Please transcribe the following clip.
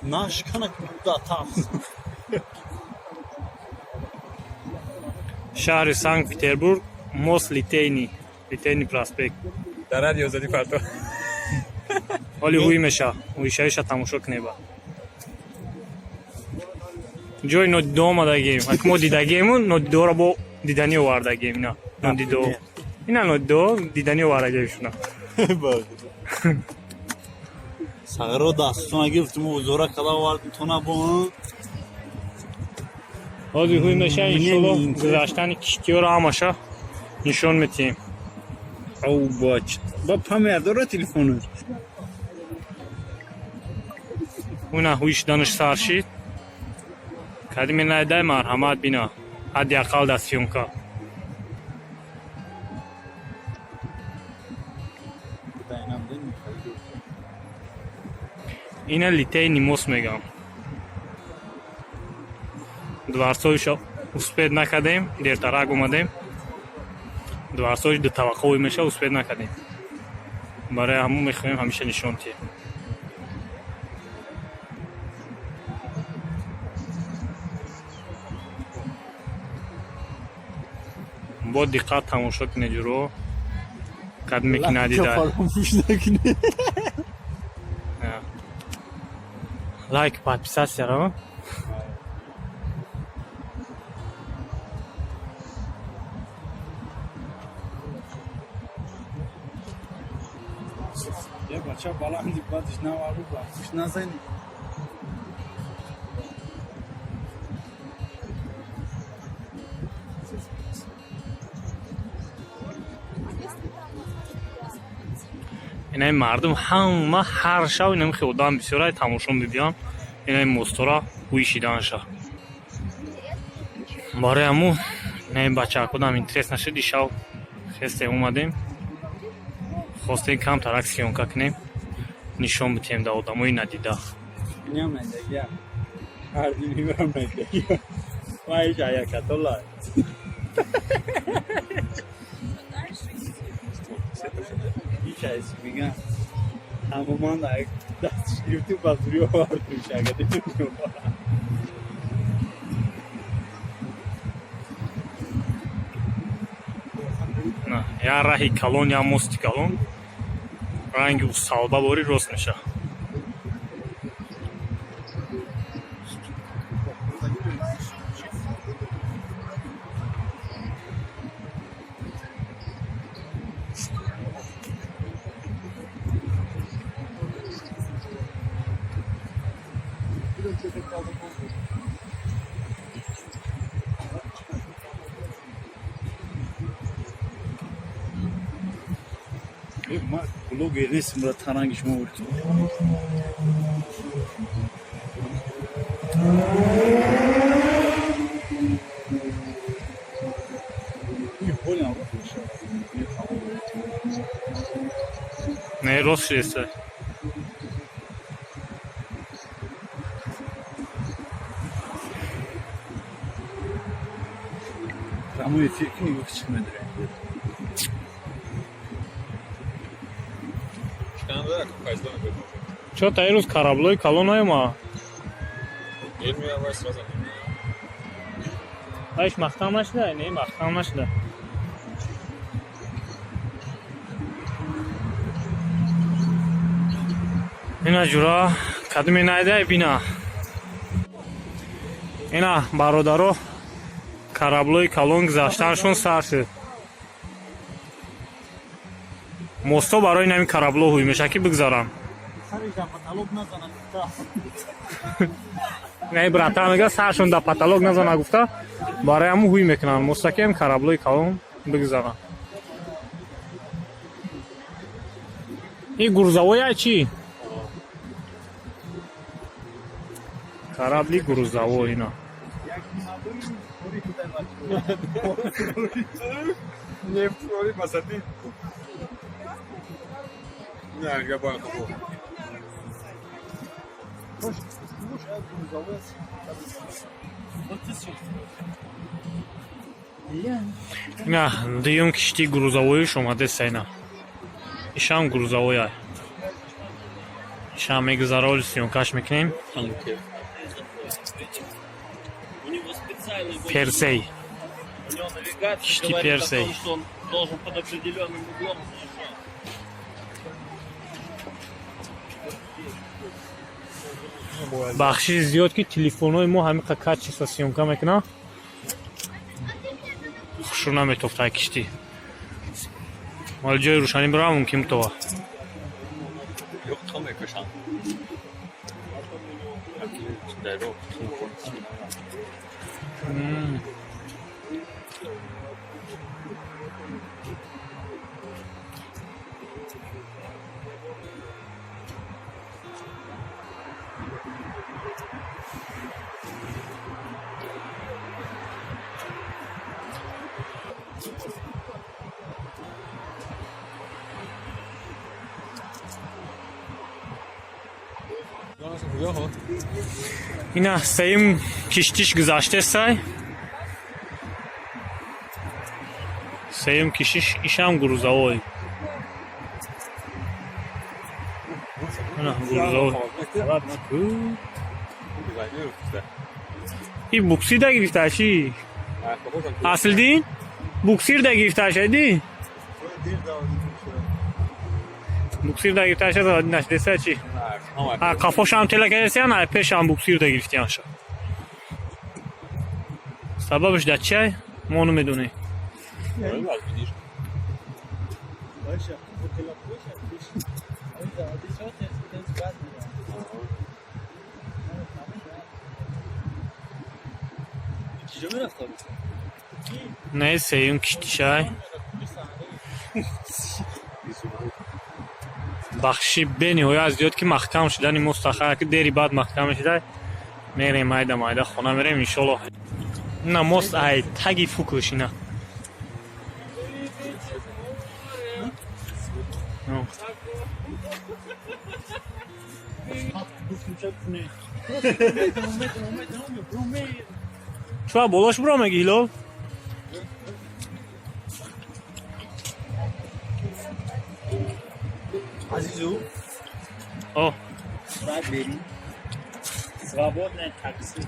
Нашкана да тафс. Шаҳри Санкт Петербург, мост Литейный, Литейный проспект. Дар радио Озодӣ парто. Ҳоли ҳуй меша, ҳуйшавиша тамошо кунеба. Ҷои нодидо омадагем. Ак мо дидагему, нодидоро бо диданӣ овардагем. Ина нодидо, ина нодидо диданӣ овардагем шуна. Сағиро дастона гирифтим, узора када овардим тона бо. Ҳозир ҳуй меша, иншолло, гузаштани киштиёро ҳамаша нишон метиҳем. Ау бач. Ба памер дора телефонаш. Уна ҳуй шуданаш сар шид. Кадиме найдай, марҳамат, бина, ҳадди ақал дар съёмка. Ина Литейный мост мегам. Дворцовиша успеть накардем, дертарак омадем. Дворцовиш дутабақавӣ меша, успеть накардем. Барои ҳамун мехоҳем ҳамеша нишон диҳем. Бо диққат тамошо кунед, ҷуро, кадме ки надида. Фаромӯш накунед. Лайк, подписаться ро. Я бача баланди бадиш навару бахш назани. Инаи мардум ҳама ҳар шав инами хиёдан бисёрай тамошо мебиён инаи мостора ҳуй шиданша. Барои ҳаму инаи бачаакодам интерес нашуд. Ишав хестем, омадем, хостем камтарак съёмка кунем, нишон битиҳем да одамои надида. Инам найдагия. Ҳар ди мебарам найдагия. Вай шаякатолла. Ичайс меган. Ҳама ман дастш гирифтим, ба зури овардим шагадим. На, я раҳи калон, я мости калон ранги салба бори рост меша. Ма блогер нестим, брат, таранги шумо бурдем. Понял. Не, рост шудеста. Прямой эфир кни чӣ медорем. Шикан дора, файзда мекунад. Чо та ирӯз кораблои калон наёма? Дер меяд, сразу. Айш маҳкам нашуда? Не, маҳкам нашуда. Ина ҷура, кадме найдай, бина. Ина бародаро, кораблои калон гузаштаншон сар шуд. Мосто барои нами корабло ҳуй меша ки бигзарам. Саришам потолок назанад. Не, брата, мега, саршон да потолок назана гуфта, барои ҳамун ҳуй мекунанд мустакем, кораблои калон бигзаранд. И грузовой чӣ? Корабли грузовой ина. Нефть масати. Не, я банку. Кош, грузовой. Вот ты всё. Ина дуюм киштии грузовоиш омадеста. Ина ишам грузовой ай. Ишам мегузара, оли съёмкаш мекунем. У него специальный вот- Персей. У него навигация Кишти говорит Персей. о том, что он должен под определенным углом заезжать. Бахшиши зиёд, ки телефонҳои мо ҳамиқа качество съёмка мекунад, хушрӯ наметофта киштӣ. Вале ҷои рӯшанӣ бирава, мумкин бутова. Ёқ, то мекушам. Дар роҳ. Ина сеюм киштиш гузаштесай. Сеюм киштиш, ишам грузовой. Ина грузовой. И буксир гирифташи. Аслидин буксир да гирифташади. Буксир да гирифташа, нашдеса чи? А қафошам тела кардесиян, а пешам буксир да гирифтиянша. Сабабаш дар чиай? Мо намедонем. Не, сеюм киштишай. Бахши бениҳоят зиёд, ки маҳкам шудани мустаха, ки дери баъд маҳкам мешудай. Мерем, майда майда хона мерем, иншолло. На мост ай таги фукуш ина. Ну. Чуа болош буро меги, Ҳилол? Азизу, О, баъд берем. Свободное такси.